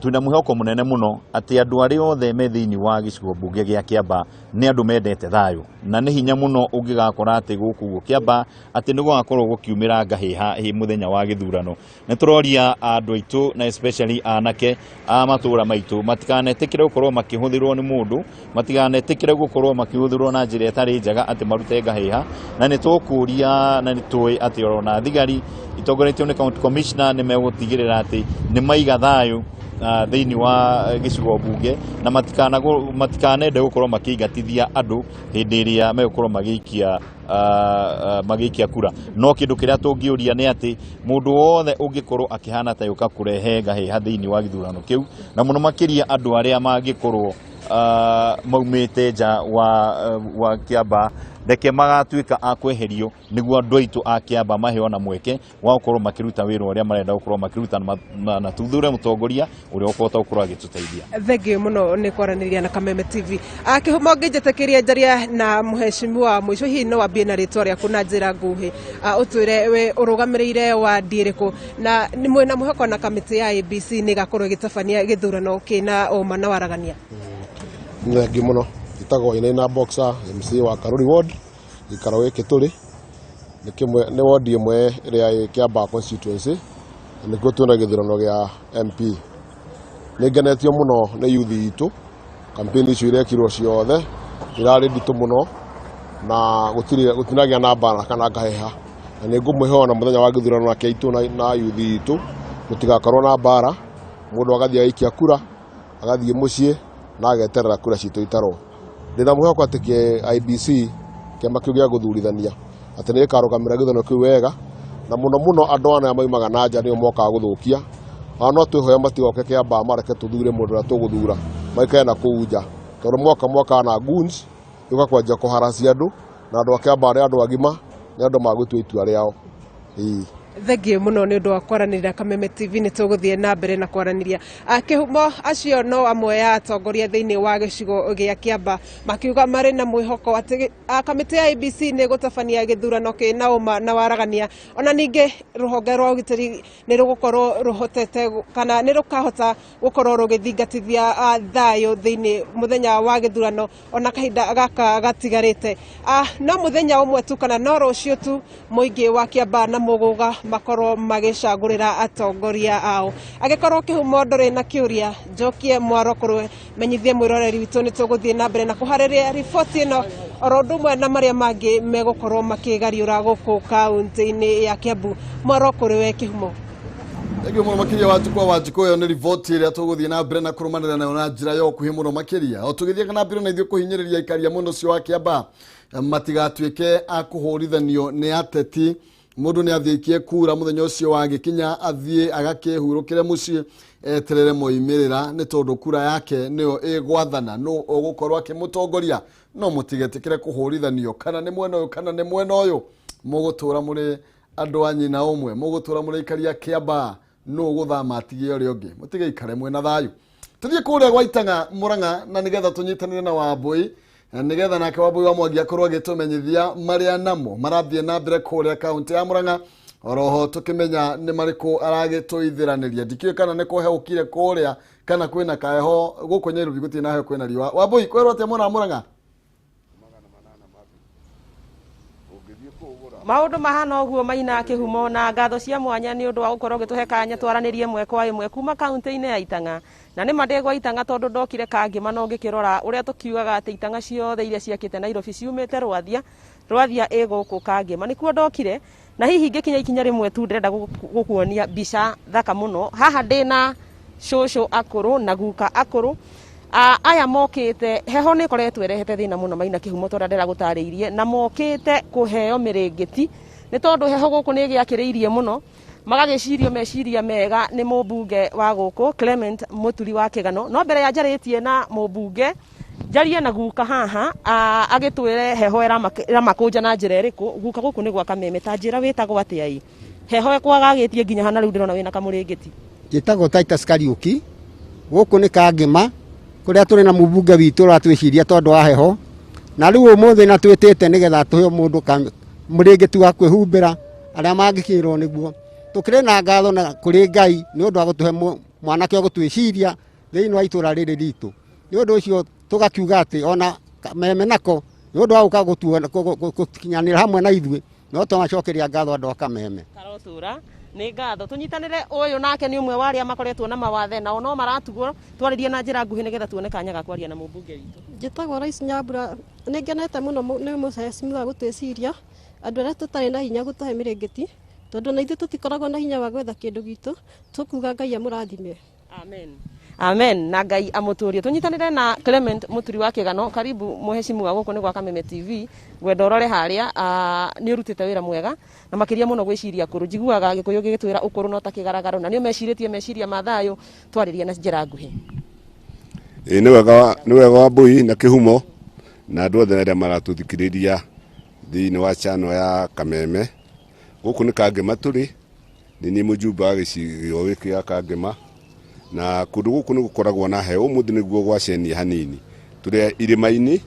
twĩna mwĩhoko mũnene mũno atĩ andũ arĩa othe me thĩinĩ wa gĩcigo mbunge gĩa Kĩambaa nĩ andũ mendete thayũ, na nĩ hinya mũno ũngĩgakora atĩ gũkũ ũguo Kĩambaa atĩ nĩ gũgakorwo gũkiumĩra ngahĩha mũthenya wa gĩthurano. Nĩ tũroria andũ aitũ na especially anake a matũra maitũ matikanetĩkĩre gũkorwo makĩhũthĩrwo nĩ mũndũ, matikanetĩkĩre gũkorwo makĩhũthĩrwo na njĩra ĩtarĩ njega atĩ marute ngahĩha, na nĩ tũkũria na nĩ tũĩ atĩ ona thigari itongoretio nĩ county commissioner nĩ megũtigĩrĩra atĩ nĩ maiga thayũ thĩinĩ wa gĩcigo mbunge, na matikanende gũkorwo makĩingatithia andũ hĩndĩ ĩrĩa megũkorwo magĩikia kura. No kĩndũ kĩrĩa tũngĩũria nĩ atĩ mũndũ wothe ũngĩkorwo akĩhana ta yũka kũrehe ngahĩha thĩinĩ wa gĩthurano kĩu, na mũno makĩria andũ arĩa mangĩkorwo maumĩte nja wa Kĩambaa, reke magatuĩka a kweherio nĩguo andũ aitũ a Kĩambaa maheo na mweke wa gũkorwo makĩruta wĩra ũrĩa marenda gũkorwo makĩruta, na tuthure mũtongoria ũrĩa ũkũhota gũkorwo agĩtũteithia.
Thengiũ mũno nĩ kwaranĩria na Kameme TV. Kĩhumo ngĩnjĩtĩkĩria njarie na mũheshimiwa mũico, hihi no wambie na rĩtwa rĩaku na njĩra nguhĩ, ũtwĩre we ũrũgamĩrĩire wadi ĩrĩkũ, na nĩ mwĩna mwĩhoko na kamĩtĩ ya ABC nĩ ĩgakorwo ĩgĩtabania gĩthurano kĩna ũma na waragania?
Thengiũ mũno, njĩtagwo Wainaina Boxer, MC wa Karuri Ward, gĩikaro gĩkĩ tũrĩ nĩ ward ĩmwe ĩrĩa ĩ Kĩambaa constituency, na nĩkuo twĩna gĩthurano gĩa MP. Nĩ ngenetio mũno nĩ youth itũ, campaign icio irekirwo ciothe irarĩ nditũ mũno na gũtinagĩa na mbara kana ngahĩha, na nĩ ngũmwĩhoya na mũthenya wa gĩthurano nake aitũ na youth itũ mũtigakorwo na mbara, mũndũ agathiĩ agaikia kura, agathiĩ mũciĩ na ageterera kura citũ itarwo. Ndĩna mwĩhoko atĩ IEBC kĩama kĩu gĩa gũthurithania atĩ nĩ gĩkarũgamĩrĩra gĩthurano kĩu wega, na mũno mũno andũ aya maumaga na nja nĩo mokaga gũthũkia. Ona no twĩhoe matigoke Kĩambaa mareke tũthure mũndũ ũrĩa tũgũthura, maikare na kũu nja, tondũ mwaka mwaka na goons yũka kwanjia kũharacia andũ, na andũ a Kĩambaa nĩ andũ agima, nĩ andũ magũtua itua rĩao. Ĩĩ.
Thengiũ mũno nĩ ũndũ wa kwaranĩria Kameme TV, nĩ tũgũthiĩ na mbere na kwaranĩria. Kĩhumo acio no amwe ya atongoria thĩinĩ wa gĩcigo gĩa Kĩambaa makiuga marĩ na mwĩhoko atĩ kamĩtĩ ya ABC nĩ ĩgũtabania gĩthurano kĩna ũma na waragania, ona ningĩ rũhonge rwa ũgitĩri nĩ rũgũkorwo rũhotete kana nĩ rũkahota gũkorwo rũgĩthingatithia thayũ thĩinĩ mũthenya wa gĩthurano ona kahinda gaka gatigarĩte. No mũthenya ũmwe tu kana no rũciũ tu mũingĩ wa Kĩambaa na Mũgũga makorwo magĩcagũrĩra atongoria ao. Angĩkorwo kĩhumo ndũrĩ na kĩũria, njokie mwaro kũrĩ menyithie mwĩroreri witũ nĩ tũgũthiĩ na mbere na kũharĩria riboti ĩno oro ũndũ ũmwe na marĩa mangĩ megũkorwo makĩgariũra gũkũ kaũntĩ-inĩ ya Kiambu. Mwaro kũrĩ we kĩhumo.
Thengiũ mũno makĩria Wanjikũ wa Wanjikũ, ĩyo nĩ riboti ĩrĩa tũgũthiĩ na mbere na kũrũmanĩra nayo na njĩra ya ũkuhĩ mũno makĩria. O tũgĩthiaga na mbere na ithuĩ kũhinyĩrĩria aikaria mũno ũcio wa Kĩambaa matigatuĩke a kũhũrithanio nĩ ateti. Mũndũ nĩ athiĩ aikie kura mũthenya ũcio wagĩkinya, athiĩ agakĩhurũkĩre mũciĩ eterere moimĩrĩra, nĩ tondũ kura yake nĩyo ĩgwathana nũ ũgũkorwo akĩmũtongoria. No mũtigetĩkĩre kũhũrithanio kana nĩ mwena ũyũ kana nĩ mwena ũyũ, mũgũtũra mũrĩ andũ a nyina ũmwe, mũgũtũra mũrĩ aikaria Kĩambaa. Nũ ũgũthama atige ũrĩa ũngĩ? Mũtigaikare mwĩna thayũ. Tũthiĩ kũrĩa gwa Itang'a Mũrang'a, na nĩgetha tũnyitanĩre na Wambũi, na nĩgetha nake Wambũi wa Mwangi akorwo agĩtũmenyithia marĩa namo marathiĩ na mbere kũrĩa kaũntĩ ya Mũrang'a, oroho tũkĩmenya nĩ marĩkũ aragĩtũithĩranĩria. Ndikĩũĩ kana nĩ kũheũkire kũrĩa kana kwĩna kaheho. Gũkũ Nyairobi gũtirĩ na heho, kwĩna riũa. Wambũi, kwĩrwo atĩa mwena wa Mũrang'a?
Maũndũ mahana ũguo, Maina Kĩhumo, na ngatho cia mwanya nĩ ũndũ wa gũkorwo ũgĩtũhe kanya twaranĩrie ĩmwe kwa ĩmwe kuma kaũntĩ-inĩ ya Itang'a. Na nĩ ma ndĩ gwa Itang'a tondũ ndokire Kangĩma, no ngĩkĩrora ũrĩa tũkiugaga atĩ itang'a ciothe iria ciakĩte Nairobi ciumĩte Rwathia, Rwathia ĩ gũkũ Kangĩma. Nĩkuo ndokire, na hihi ngĩkinya ikinya rĩmwe tu ndĩrenda gũkuonia mbica thaka mũno. Haha ndĩna cũcũ akũrũ na guka akũrũ. Aya mokĩte, heho nĩ ĩkoretwo ĩrehete thĩna mũno, Maina Kĩhumo, ta ũrĩa ndĩragũtarĩirie, na mokĩte kũheo mĩrĩngĩti nĩ tondũ heho gũkũ nĩ ĩgĩakĩrĩirie mũno. Magagĩcirio meciria mega nĩ mũmbunge wa gũkũ Clement Mũturi wa Kĩgano. No mbere ya njarĩtie na mũmbunge, njarie na guka haha, agĩtwĩre heho ĩramakũnja na njĩra ĩrĩkũ. Guka, gũkũ nĩ gwa Kameme, ta njĩra wĩtagwo atĩa? Ĩ heho ĩkwagagĩtie nginya hana rĩu ndĩrona wĩna kamũrĩngĩti?
Njĩtagwo Titus Kariũki. Gũkũ nĩ Kangĩma kũrĩa tũrĩ na mũmbunge witũ ũratwĩciria tondũ wa heho, na rĩu ũmũthĩ na twĩtĩte nĩgetha tũhe mũndũ mũrĩngĩti wa kwĩhumbĩra arĩa mangĩkinyĩrwo nĩguo. Tũkĩrĩ na ngatho na kũrĩ Ngai nĩ ũndũ wa gũtũhe mwanake wa gũtwĩciria thĩinĩ wa itũra rĩrĩ ritũ. Nĩ ũndũ ũcio tũgakiuga atĩ ona Kameme nako nĩ ũndũ wa gũka gũkinyanĩra hamwe na ithuĩ, no twamacokeria ngatho andũ a Kameme.
Karotũra nĩ ngatho. Tũnyitanĩre, ũyũ nake nĩ ũmwe wa arĩa makoretwo na mawathe, nao no maratugwo. Twarĩrie na njĩra nguhĩ nĩgetha tuone kanya ga kwaria na mũmbunge witũ.
Njĩtagwo Raici Nyambura. Nĩ ngenete mũno nĩ mũhecimiwa gũtwĩciria andũ arĩa tũtarĩ na hinya, gũtũhe mĩrĩngĩti, tondũ na ithuĩ tũtikoragwo na hinya wa gwetha kĩndũ gitũ. Tũkuga Ngai amũrathime.
Amen, amen, na Ngai amũtũrie. Tũnyitanĩre na Clement Mũturi wa Kĩgano. Karibu mũhecimiwa, gũkũ nĩ gwa Kameme TV. Ngwenda ũrore harĩa nĩ ũrutĩte wĩra mwega na makĩria mũno gwĩciria akũrũ. Njiguaga Gĩkũyũ gĩgĩtwĩra ũkũrũ no ta kĩgaragaro, na nĩ ũmecirĩtie meciria ma thayũ. Twarĩrie na njĩra nguhĩ.
Ĩ nĩ wega, nĩ wega Wambui na Kĩhumo na andũ othe arĩa maratũthikĩrĩria thĩinĩ wa channel ya Kameme. Gũkũ nĩ Kangĩma tũrĩ, nĩ niĩ mũjumbe wa gĩcigo gĩkĩ gĩa Kangĩma, na kũndũ gũkũ nĩ gũkoragwo na heho. Ũmũthĩ nĩguo gwacenia hanini, tũrĩ irĩma-inĩ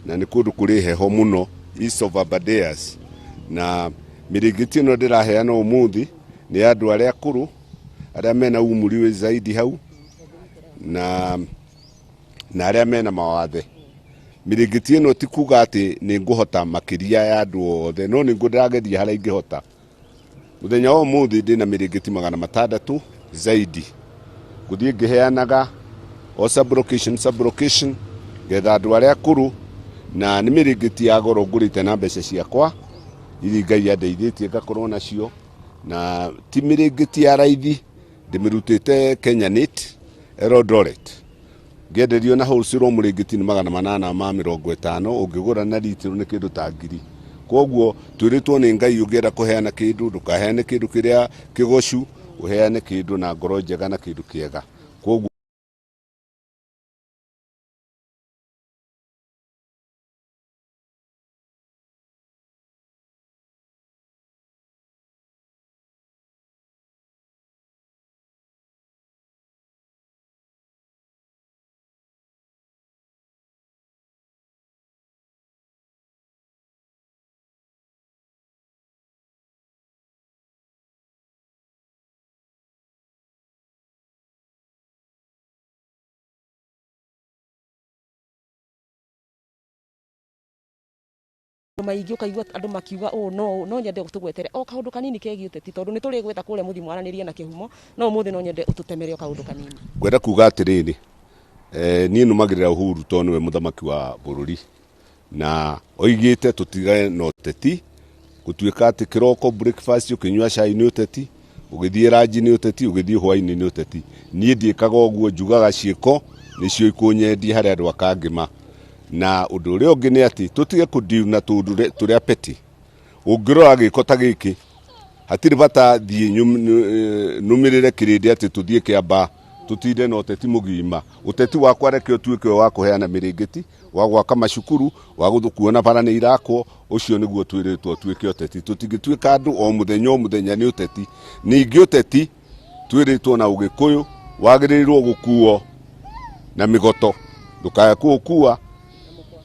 na nĩ kũndũ kũrĩ heho mũno, east of Aberdares, na mĩrĩngĩti ĩno ndĩraheana ũmũthĩ nĩ ya andũ arĩa akũrũ, arĩa mena umri wĩ zaidi hau na arĩa mena mawathe. Mĩrĩngĩti ĩno ti kuga atĩ nĩ ngũhota makĩria ya andũ othe, no nĩ ndĩrageria harĩa ingĩhota. Mũthenya wa ũmũthĩ ndĩna mĩrĩngĩti 600 zaidi ngũthiĩ ngĩheanaga o sublocation sublocation, ngetha andũ arĩa akũrũ, na nĩ mĩrĩngĩti ya goro ngũrĩte na mbeca ciakwa iria Ngai andeithĩtie ngakorwo nacio, na ti mĩrĩngĩti ya raithi. Ndĩmĩrutĩte Kenya Knit Eldoret, ngĩenderio na wholesale. Mũrĩngĩti nĩ 850, ũngĩgũra na retail nĩ kĩndũ ta 1000. Koguo twĩrĩtwo nĩ Ngai ũngĩenda kũheana kĩndũ, ndũkaheane kĩndũ kĩrĩa kĩgocu, ũheane kĩndũ na ngoro njega na kĩndũ kĩega. Koguo
Maingĩ ũkaigua andũ makiuga ũũ, no no nyende tũgwetere o kaũndũ kanini kegiĩ ũteti, tondũ nĩ tũrĩ gwetha kũrĩa mũthiĩ mwaranĩrie na Kĩhumo, no ũmũthĩ no nyende ũtũtemere o kaũndũ kanini.
Ngwenda kuga atĩrĩrĩ, niĩ nũmagĩrĩra Uhuru tondũ nĩwe mũthamaki wa bũrũri, na oigĩte tũtigane na ũteti, gũtuĩka atĩ kĩroko breakfast ũkĩnyua cai nĩ ũteti, ũgĩthiĩ ranji nĩ ũteti, ũgĩthiĩ hwainĩ nĩ ũteti. Niĩ ndiĩkaga ũguo, njugaga ciĩko nĩcio ikũnyendia harĩ andũ a Kangĩma. Na ũndũ ũrĩa ũngĩ nĩ atĩ tũtige kũdeal na tũũndũ tũrĩa petty. Ũngĩrora gĩko ta gĩkĩ, hatirĩ bata thiĩ nũmĩrĩre kĩrĩndĩ atĩ tũthiĩ Kĩambaa tũtinde na ũteti mũgima. Ũteti wakwa reke ũtuĩke wa kũheana mĩrĩngĩti, wa gwaka macukuru, wa kuona bara nĩ irakwo. Ũcio nĩguo twĩrĩtwo tuĩke ũteti. Tũtingĩtuĩka andũ o mũthenya o mũthenya nĩ ũteti. Ningĩ ũteti
Twĩrĩtwo na Ũgĩkũyũ wagĩrĩirwo gũkuo na mĩgoto, ndũkae kũũkua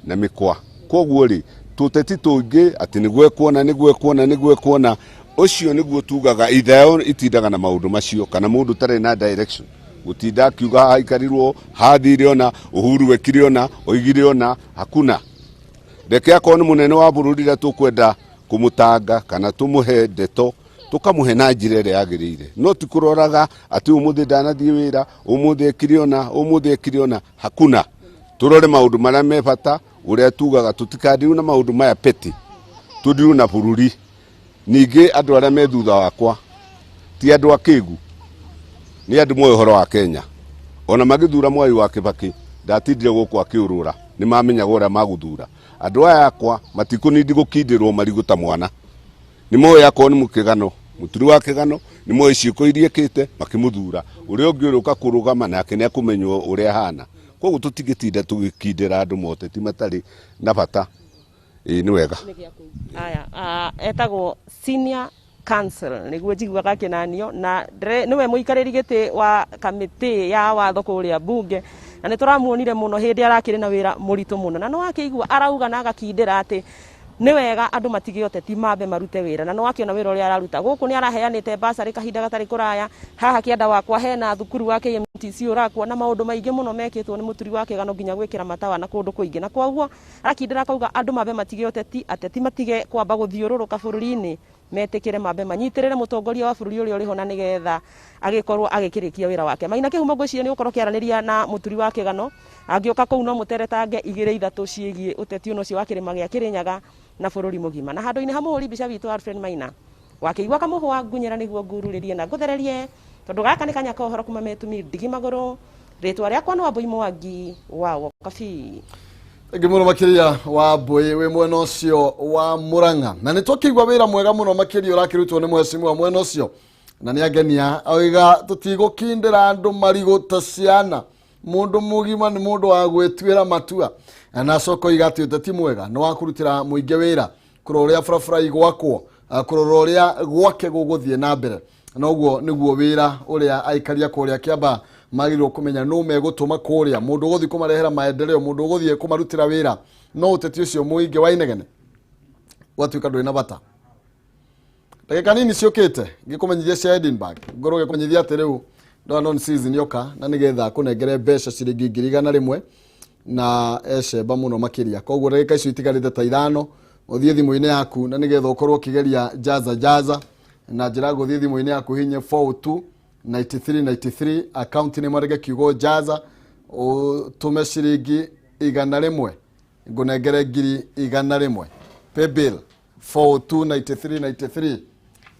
na mĩkwa. Koguo rĩ, tũteti tũingĩ atĩ nĩ gwekwo na nĩ gwekwo na nĩ gwekwo na ũcio nĩguo tugaga itheo itindaga na maũndũ macio, kana mũndũ ũtarĩ na direction gũtinda akiuga haikarirwo hathire ona Uhuru wekire ona oigire ona hakuna. Reke akorwo nĩ mũnene wa bũrũri rĩrĩa tũkwenda kũmũtanga kana tũmũhe ndeto, tũkamũhe na njĩra ĩrĩa yagĩrĩire, no ti kũroraga atĩ ũmũthĩ ndanathiĩ wĩra, ũmũthĩ ekire ona, ũmũthĩ ekire ona, hakuna. Tũrore maũndũ marĩa me bata, ũrĩa tugaga tũtikandirwo na maũndũ maya peti, tũndirwo na bũrũri. Ningĩ andũ arĩa me thutha wakwa ti andũ akĩgu, nĩ andũ moĩ ũhoro wa Kenya. Ona magĩthura Mwai wa Kĩbakĩ ndatindire gũkũ akĩũrũra, nĩ mamenyaga ũrĩa magũthura. Andũ aya akwa matikũnindi gũkindĩrwo marigũ ta mwana, nĩ moĩ akorwo nĩ mũkĩgano, mũturi wa kĩgano, nĩ moĩ ciĩko iria ekĩte makĩmũthura. Ũrĩa ũngĩ ũrĩa ũka kũrũgama nake nĩ akũmenywo ũrĩa ahana. Koguo tũtingĩtinda tũgĩkindĩra andũ moteti matarĩ na bata. Ĩĩ nĩ wega.
Aya, etagwo senior counsel nĩguo njiguaga akĩnanio na nĩwe mũikarĩri gĩtĩ wa kamĩtĩ ya watho kũrĩa mbunge, na nĩ tũramuonire mũno hĩndĩ arakĩrĩ na wĩra mũritũ mũno, na nĩwakĩigua arauga na agakindĩra atĩ nĩ wega andũ matige ũteti mambe marute wĩra, na nĩwakĩona wĩra ũrĩa araruta gũkũ. Nĩ araheanĩte basarĩ kahinda gatarĩ kũraya haha kĩanda wakwa hena thukuru wa KMTC ũrakwo na maũndũ maingĩ mũno mekĩtwo nĩ mũturi wa kĩgano nginya gwĩkĩra matawa na kũndũ kũingĩ, na koguo arakindĩra akauga andũ mambe matige ũteti, ateti matige kwamba gũthiũrũrũka bũrũri-inĩ, metĩkĩre mambe manyitĩrĩre mũtongoria wa bũrũri ũrĩa ũrĩho na nĩgetha agĩkorwo agĩkĩrĩkia wĩra wake. Maina Kĩhumo, ngwĩciria nĩ ũgũkorwo ũkĩaranĩria na mũturi wa kĩgano angĩũka kũu no mũteretange igĩrĩ ithatũ ciĩgiĩ ũteti ũno ũcio wa kĩrĩma gĩa Kĩrĩnyaga na bũrũri mũgima. Na handũ-inĩ ha mũhũri mbica witũ Alfred Maina wakĩigua kamũhwa ngunyĩra nĩguo ngururĩrie na ngũthererie, tondũ gaka nĩ kanya ka ũhoro kuma metumi ndigi magũrũ. Rĩtwa rĩakwa nĩ Wambui Mwangi wa Wokabi.
Thengi mũno makĩria wa Mbui wĩ mwena ũcio wa Mũrang'a, na nĩ twakĩigua wĩra mwega mũno makĩria ũrakĩrutwo nĩ mheshimiwa mwena ũcio, na nĩ angenia oiga tũtigũkindĩra andũ marigũ ta ciana, mũndũ mũgima nĩ mũndũ wa gwĩtuĩra matua, na acoka oiga atĩ ũteti mwega nĩ wa kũrutĩra mũingĩ wĩra, kũrora ũrĩa barabara igwakwo, kũrora ũrĩa gwake gũgũthiĩ na mbere, na ũguo nĩguo wĩra ũrĩa aikaria kũrĩa Kĩambaa magĩrĩirwo kũmenya nũ megũtũma kũrĩa, mũndũ ũgũthiĩ kũmarehera maendeleo, mũndũ ũgũthiĩ kũmarutĩra wĩra. No ũteti ũcio mũingĩ wa inegene ũgatuĩka ndũrĩ na bata. Ndagĩka nini ciũkĩte ngĩkũmenyithia cia Edinburgh, ngorwo ngĩkũmenyithia atĩ rĩu ndona non season yoka, na nĩgetha kũnengere mbeca ciringi 100,000 na ecemba mũno makĩria. Koguo ndagĩka icio itigarĩte ta ithano, ũthiĩ thimũ-inĩ yaku na nĩgetha ũkorwo ũkĩgeria jaza jaza na njĩra ya gũthiĩ thimũ-inĩ yaku hihinye 402 93 93, akaunti nĩ mwandĩke kiugo jaza, ũtũme ciringi 100, ngũnengere 100,000. Paybill 402 93 93,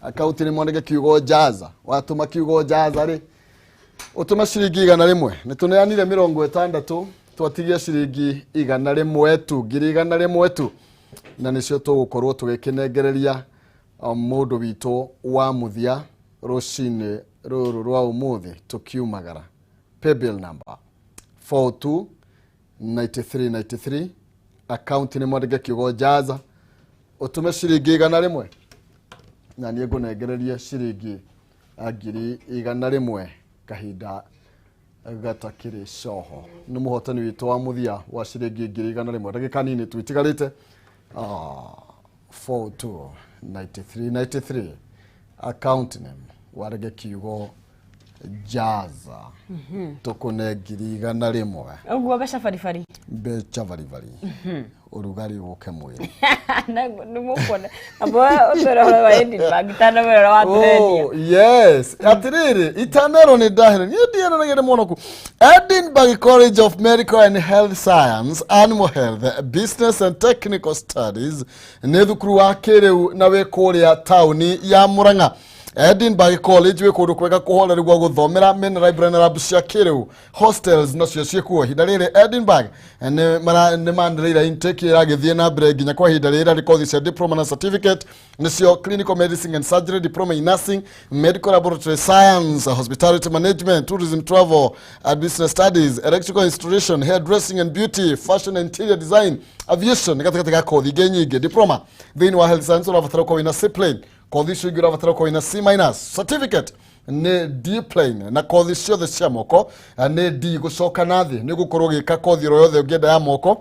akaunti nĩ mwandĩke kiugo jaza. Watũma kiugo jaza rĩ, ũtũme ciringi 100. Nĩ tũneanire 60, twatigia ciringi 100 tu, 100,000 tu, na nĩcio tũgũkorwo tũgĩkĩnengereria mũndũ witũ wa mũthia rũcinĩ rũrũ rwa ũmũthĩ tũkiumagara. Paybill number 42 93 93, akaunti nĩ mwandĩke kiugo jaza, ũtũme ciringi 100, na niĩ ngũnengererie ciringi 100,000 kahinda gatakĩrĩ coho. Nĩ mũhotani witũ wa mũthia wa ciringi 100,000. Ndagĩka nini tu itigarĩte. 42 93 93, account name warege kiugo jaza, tũkũne 100,000.
Ũguo mbeca baribari.
Mbeca baribari, ũrugarĩ ũke mwĩrĩ.
Nĩ mũkuona amba ũtwĩre ũhoro wa Edinburgh itanamwĩra ũrĩa watũhenia.
Oh, yes, atiriri itanero nĩ ndahera niĩ ndieroragĩre mũno ku Edinburgh College of Medical and Health Science, Animal Health, Business and Technical Studies nĩ thukuru wa kĩrĩu na wĩ kũrĩa taũni ya Mũrang'a. Edinburgh College wĩ kũndũ kwega kũhoreru gwa gũthomera, mena library na lab cia kĩrĩu, hostels nacio ciĩkuo. Ihinda rĩrĩ Edinburgh nĩ manĩrĩire intake ĩragĩthiĩ na mbere nginya kwa ihinda rĩrĩ arĩ kothi cia diploma na certificate, nĩcio clinical medicine and surgery, diploma in nursing, medical laboratory science, hospitality management, tourism, travel and business studies, electrical installation, hairdressing and beauty, fashion and interior design, aviation nĩ gatagatĩ ga kothi ingĩ nyingĩ. Diploma thĩinĩ wa health science ũrabatara ũkorwo wĩna C plain, kothi icio ingĩ ũrabatara ũkorwo wĩna C minus. Certificate Nĩ D plane na kothi ciothe cia moko, nĩ D gũcoka na thĩ, nĩ ũgũkorwo ũgĩka kothi oro yothe ũngĩenda ya moko.